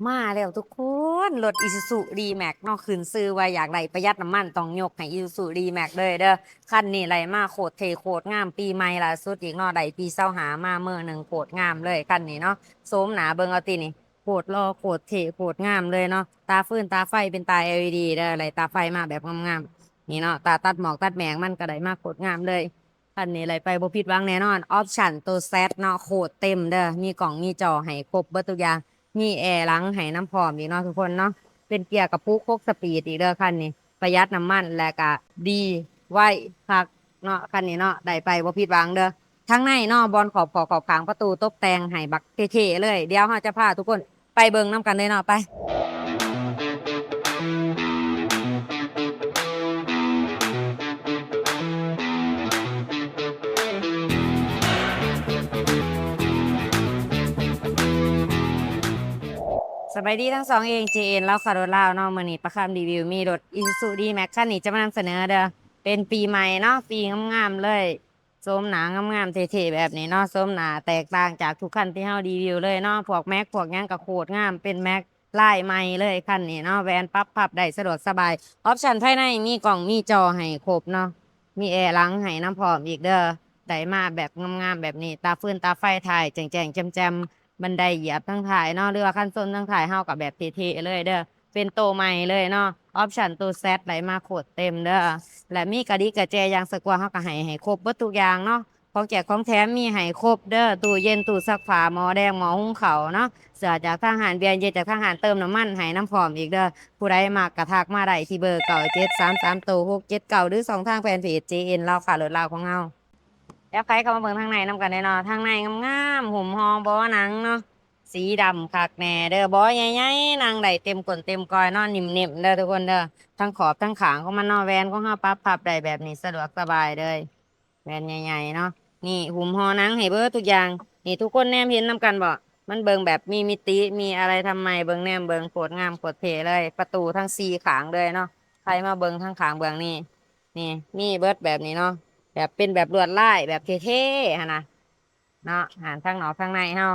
ມາແລ້ວທຸກຄົນ ລົດ Isuzu D-Max ເນາະ ຂຶ້ນຊື່ວ່າຢາກໄດ້ປະຢັດນ້ຳມັນ ຕ້ອງຍົກໃຫ້ Isuzu D-Max ເລີຍເດີ້. ຄັນນີ້ໄລ່ມາໂຄດເທ່ໂຄດງາມ ປີໃໝ່ລ່າສຸດອີກເນາະ ໄດ້ປີຊາວຫ້າມາເມີໜຶ່ງ ໂຄດງາມເລີຍຄັນນີ້ເນາະ. ໂສມໜ້າເບິ່ງເອົາຕິນີ້ ໂຄດຫຼໍ່ ໂຄດເທ່ ໂຄດງາມເລີຍເນາະ. ຕາຟືນຕາໄຟເປັນຕາ ແອລອີດີ ເດີ້ ໄລ່ຕາໄຟມາແບບງາມໆ ນີ້ເນາະ. ຕາຕັດໝອກຕັດແໝງມັນກໍໄດ້ມາໂຄດງາມເລີຍ. ຄັນນີ້ໄລ່ໄປບໍ່ຜິດຫວັງແນ່ນອນ. ອອບຊັນໂຕ Z ເນາະ ໂຄດເຕັມເດີ້ ມີກ້ອງມີຈໍໃຫ້ຄົບເບິດທຸກຢ່າງ ມີແອຫຼັງໃຫ້ນຳພ້ອມອີກເນາະທຸກຄົນເນາະ. ເປັນເກຍກະປຸກຫົກສະປີດອີກເດີ້ຄັນນີ້ ປະຢັດນ້ຳມັນ ແລະກະດີ ໄວ ຄັກເນາະຄັນນີ້ເນາະ. ໄດ້ໄປບໍ່ຜິດຫວັງເດີ້. ທາງໃນເນາະ ບ່ອນຂອບຂອບຂອບຂ້າງປະຕູຕົກແຕ່ງໃຫ້ບັກເທ່ໆເລີຍ. ດຽວເຮົາຈະພາທຸກຄົນ ໄປເບິ່ງນຳກັນເລີຍເນາະ ໄປ. ສະບາຍດີທັງສອງເອງ ເຈເອັນ ລາວຄ້າລົດລາວເນາະ. ມື້ນີ້ປາຄຳຣີວິວມີລົດ Isuzu D-Max ຄັນນີ້ຈະມານຳສະເໜີເດີ້ ເປັນປີໃໝ່ເນາະ ປີງາມໆເລີຍ. ໂສມໜ້າງາມໆເທ່ໆແບບນີ້ເນາະ ໂສມໜ້າແຕກຕ່າງຈາກທຸກຄັນທີ່ເຮົາຣີວິວເລີຍເນາະ. ພວກແມັກພວກຫຍັງກໍໂຄດງາມ ເປັນແມັກລາຍໃໝ່ເລີຍຄັນນີ້ເນາະ. ແຫວນປັບພັບໄດ້ສະດວກສະບາຍ. ອອບຊັນພາຍໃນມີກ້ອງມີຈໍໃຫ້ຄົບເນາະ ມີແອຫຼັງໃຫ້ນຳພ້ອມອີກເດີ້. ໄດ້ມາແບບງາມໆແບບນີ້ ຕາຟືນຕາໄຟທ້າຍແຈ້ງໆແຈ່ມໆ. ບັນໄດຢຽບທາງທ້າຍເນາະ ຫຼືວ່າຄັນຊົນທາງທ້າຍເຮົາກໍແບບເທ່ໆເລີຍເດີ້ ເປັນໂຕໃໝ່ເລີຍເນາະ. ອອບຊັນໂຕ Z ໄດ້ມາໂຄດເຕັມເດີ້ ແລະມີກະດິກກະແຈ ຢາງສະກົວ ເຮົາກໍໃຫ້ ໃຫ້ຄົບເບິດທຸກຢ່າງເນາະ. ຂອງແຈກຂອງແຖມມີໃຫ້ຄົບເດີ້ ຕູ້ເຢັນ ຕູ້ຊັກຜ້າ ໝໍ້ແດງ ໝໍ້ຫຸງເຂົ້າເນາະ. ເສື້ອຈາກທາງຮ້ານ ເບຍເຢັນຈາກທາງຮ້ານ ເຕີມນ້ຳມັນໃຫ້ນຳພ້ອມອີກເດີ້. ຜູ້ໃດມັກກໍທັກມາໄດ້ທີ່ເບີເກົ້າເຈັດສາມສາມໂຕຫົກເຈັດເກົ້າ ຫຼືຊ່ອງທາງແຟນເພຈ ເຈເອັນ ລາວຄ້າລົດລາວຂອງເຮົາ. ດຽວໄປເຂົ້າມາເບິ່ງທາງໃນນຳກັນເລີຍເນາະ. ທາງໃນງາມໆ ຫຸ້ມຫໍ່ເບາະໜັງເນາະ ສີດຳຄັກແນ່ເດີ້. ເບາະໃຫຍ່ໆ ນັ່ງໄດ້ເຕັມກົ້ນເຕັມກ້ອຍເນາະ ນິ່ມໆເດີ້ທຸກຄົນເດີ້. ທັງຂອບທັງຂ້າງຂອງມັນເນາະ ແຫວນຂອງເຮົາປັບພັບໄດ້ແບບນີ້ ສະດວກສະບາຍເລີຍ ແຫວນໃຫຍ່ໆເນາະ. ນີ້ຫຸ້ມຫໍ່ໜັງໃຫ້ເບິດທຸກຢ່າງ. ນີ້ທຸກຄົນແນມເຫັນນຳກັນບໍ່ ມັນເບິ່ງແບບມີມິຕິ ມີອະໄລທຳໄມ ເບິ່ງແນມເບິ່ງໂຄດງາມໂຄດເທ່ເລີຍ. ປະຕູທັງສີ່ຂ້າງເລີຍເນາະ. ໃຜມາເບິ່ງທາງຂ້າງເບື້ອງນີ້ ນີ້ມີເບິດແບບນີ້ເນາະ ແບບເປັນແບບລວດລາຍແບບເທ່ໆຫັ້ນນະເນາະ. ຫານທາງນອກທາງໃນເຮົ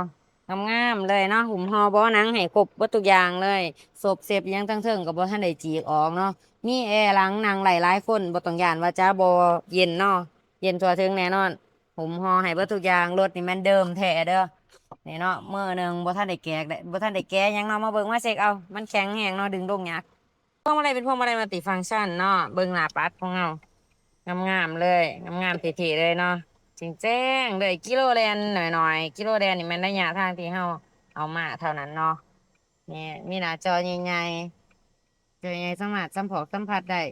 າງາມໆເລີຍເນາະ ຫຸ້ມຫໍ່ເບາະໜັງໃຫ້ຄົບເບິດທຸກຢ່າງເລີຍ. ສົບເສັບຫຍັງທາງເທິງກໍບໍ່ທັນໄດ້ຈີກອອກເນາະ. ມີແອຫຼັງ ນັ່ງໄດ້ຫຼາຍຄົນ ບໍ່ຕ້ອງຢ້ານວ່າຈະບໍ່ເຢັນເນາະ ເຢັນທົ່ວເຖິງແນ່ນອນ. ຫຸ້ມຫໍ່ໃຫ້ເບິດທຸກຢ່າງ. ລົດນີ້ແມ່ນເດີມແທ້ເດີ້ ນີ້ເນາະ ມື້ໜຶ່ງບໍ່ທັນໄດ້ແກະ ບໍ່ທັນໄດ້ແກະຫຍັງເນາະ. ມາເບິ່ງມາເຊັກເອົາ ມັນແຂງແຮງເນາະ ດຶງລົງຍາກ. ພວງມາໄລເປັນພວງມາໄລມັນຕິຟັງຊັນເນາະ ເບິ່ງໜ້າປັດຂອງເຮົາ ງາມໆເລີຍ ງາມໆເທ່ໆເລີຍເນາະ ແຈ້ງໆເລີຍ. ກິໂລແລ່ນໜ້ອຍໆ ກິໂລແລ່ນນີ້ແມ່ນໄລຍະທາງທີ່ເຮົາເອົາມາເທົ່ານັ້ນເນາະ. ນີ້ມີໜ້າຈໍໃຫຍ່ໆ ຈໍໃຫຍ່ ສາມາດສຳພອກສຳຜັດໄດ້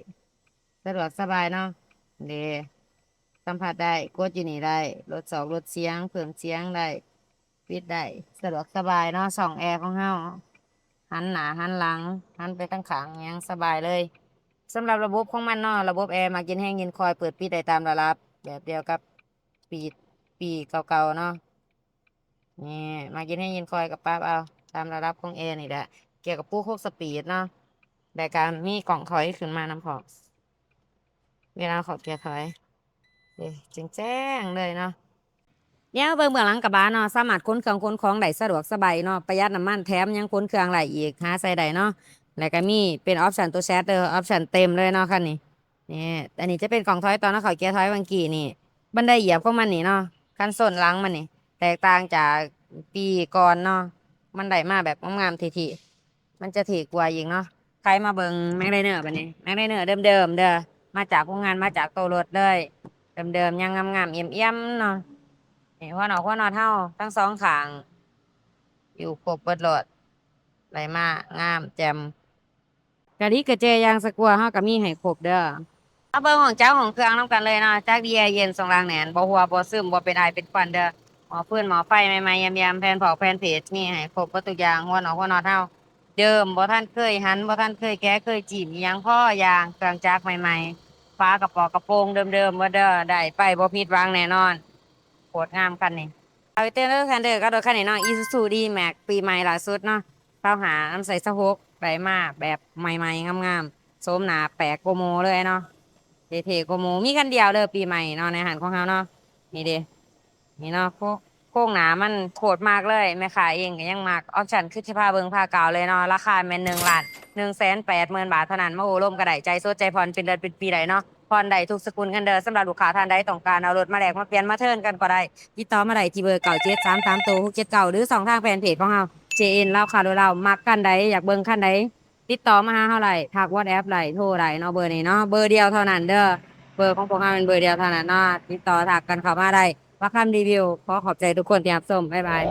ສະດວກສະບາຍເນາະ. ເດ້ ສຳຜັດໄດ້ ກົດຢູ່ນີ້ໄດ້ ລົດຊອກລົດສຽງ ເພີ່ມສຽງໄດ້ ປິດໄດ້ ສະດວກສະບາຍເນາະ. ຊ່ອງແອຂອງເຮົາ ຫັນໜ້າຫັນຫຼັງ ຫັນໄປທາງຂ້າງຫຍັງສະບາຍເລີຍ. ສຳລັບລະບົບຂອງມັນເນາະ ລະບົບແອມັກເຢັນແຮງເຢັນຄອຍ ເປີດປິດໄດ້ຕາມລະດັບ ແບບດຽວກັບປີ ປີເກົ່າໆເນາະ. ນີ້ ມັກເຢັນແຮງເຢັນຄອຍກໍປັບເອົາຕາມລະດັບຂອງແອນີ້ແຫຼະ. ເກຍກະປຸກຫົກສະປີດເນາະ ແລ້ວກໍມີກ້ອງຖອຍຂຶ້ນມານຳພ້ອມ ເວລາເຂົ້າເກຍຖອຍ ເດ້ ແຈ້ງໆເລີຍເນາະ. ແນວເບິ່ງເບື້ອງຫຼັງກະບະເນາະ ສາມາດຂົນເຄື່ອງຂົນຂອງໄດ້ສະດວກສະບາຍເນາະ ປະຢັດນ້ຳມັນ ແຖມຍັງຂົນເຄື່ອງໄດ້ອີກ ຫາໃສ່ໄດ້ເນາະ. ແລ້ວກະມີເປັນອອບຊັນໂຕ Z ເດີ້ ອອບຊັນເຕັມເລີຍເນາະຄັນນີ້. ນີ້ ອັນນີ້ຈະເປັນກ້ອງຖອຍຕອນເຮົາເຂົ້າເກຍຖອຍຫວ່າງກີ້ນີ້ ບັນໄດຢຽບຂອງມັນນີ້ເນາະ ຄັນໂຊນຫຼັງມັນນີ້ ແຕກຕ່າງຈາກປີກ່ອນເນາະ ມັນໄດ້ມາແບບງາມໆເທ່ໆ ມັນຈະເທ່ກວ່າອີກເນາະ. ໃຜມາເບິ່ງ Magliner ບັດນີ້ Magliner ເດີມໆເດີ້ ມາຈາກໂຮງງານ ມາຈາກໂຕລົດເລີຍ ເດີມໆ ຍັງງາມໆ ອຽມໆເນາະ. ນີ້ ຫົວນອກຫົວນັອດເຮົາທັງສອງຂ້າງ ຢູ່ຄົບເບິດໂລດ ໄດ້ມາງາມແຈ່ມ. ກະດິກກະແຈ ຢາງສະກົວ ເຮົາກໍມີໃຫ້ຄົບເດີ້. ມາເບິ່ງຫ້ອງຈັກຫ້ອງເຄື່ອງນຳກັນເລີຍເນາະ ຈັກດີແອເຢັນ ຊ່ວງລ່າງແໜ້ນ ບໍ່ຮົ່ວບໍ່ຊຶມ ບໍ່ເປັນອາຍເປັນຄວັນເດີ້. ໝໍ້ຟືນໝໍ້ໄຟໃໝ່ໆ ແຈ່ມໆ ແຜ່ນພອກແຜ່ນເພຈ ມີໃຫ້ຄົບເບິດທຸກຢ່າງ ຫົວນອກຫົວນັອດເຮົາ ເດີມ ບໍ່ທັນເຄີຍຫັນ ບໍ່ທັນເຄີຍແກະເຄີຍຈີ້ມອີ່ຫຍັງ ພໍຢ່າງ ເຄື່ອງຈັກໃໝ່ໆ ຝາກະປອກກະໂປງເດີມໆເບິດເດີ້. ໄດ້ໄປບໍ່ຜິດຫວັງແນ່ນອນ ໂຄດງາມຄັນນີ້. ຝາກໄວ້ເຕືອນເດີ້ທ່ານເດີ້ ກັບລົດຄັນນີ້ເນາະ Isuzu D-Max ປີໃໝ່ລ່າສຸດເນາະ ຊາວຫ້າ ນຳໃສ່ຊາວຫົກ ໄດ້ມາແບບໃໝ່ໆງາມໆ ໂສມໜ້າແປກກວ່າໝູ່ເລີຍເນາະ ເທ່ໆກວ່າໝູ່. ມີຄັນດຽວເດີ້ປີໃໝ່ເນາະ ໃນຮ້ານຂອງເຮົາເນາະ. ນີ້ເດ້ ນີ້ເນາະ ໂຄ ຄງໜ້າມັນໂຄດມັກເລີຍ ແມ່ຄ້າເອງກໍຍັງມັກ. ອອບຊັນຄືຊິພາເບິ່ງພາກ່າວເລີຍເນາະ ລາຄາແມ່ນໜຶ່ງລ້ານໜຶ່ງແສນແປດໝື່ນບາດເທົ່ານັ້ນ ມາໂອ້ລົມກໍໄດ້ ຈ່າຍສົດຈ່າຍຜ່ອນ ເປັນເດືອນເປັນປີໄດ້ເນາະ. ຜ່ອນໄດ້ທຸກສະກຸນເງິນເດີ. ສຳລັບລູກຄ້າທ່ານໃດຕ້ອງການເອົາລົດມາແລກມາປ່ຽນມາເທີນກັນກໍໄດ້ ຕິດຕໍ່ມາໄດ້ທີ່ເບີເກົ້າເຈັດສາມສາມໂຕຫົກເຈັດເກົ້າ ຫຼືຊ່ອງທາງແຟນເພຈຂອງເຮົາ ເຈເອັນ ລາວຄ້າລົດລາວ. ມັກຄັນໃດ ຢາກເບິ່ງຄັນໃດ ຕິດຕໍ່ມາຫາເຮົາໄດ້ ທັກ WhatsApp ໄດ້ ໂທໄດ້ເນາະ ເບີນີ້ເນາະ ເບີດຽວເທົ່ານັ້ນເດີ. ເບີຂອງພວກເຮົາແມ່ນເບີດຽວເທົ່ານັ້ນເນາະ ຕິດຕໍ່ທັກກັນເຂົ້າມາໄດ້. ວ່າຄຳຣີວິວ ຂໍຂອບໃຈທຸກຄົນທີ່ຮັບຊົມ. ບາຍບາຍ.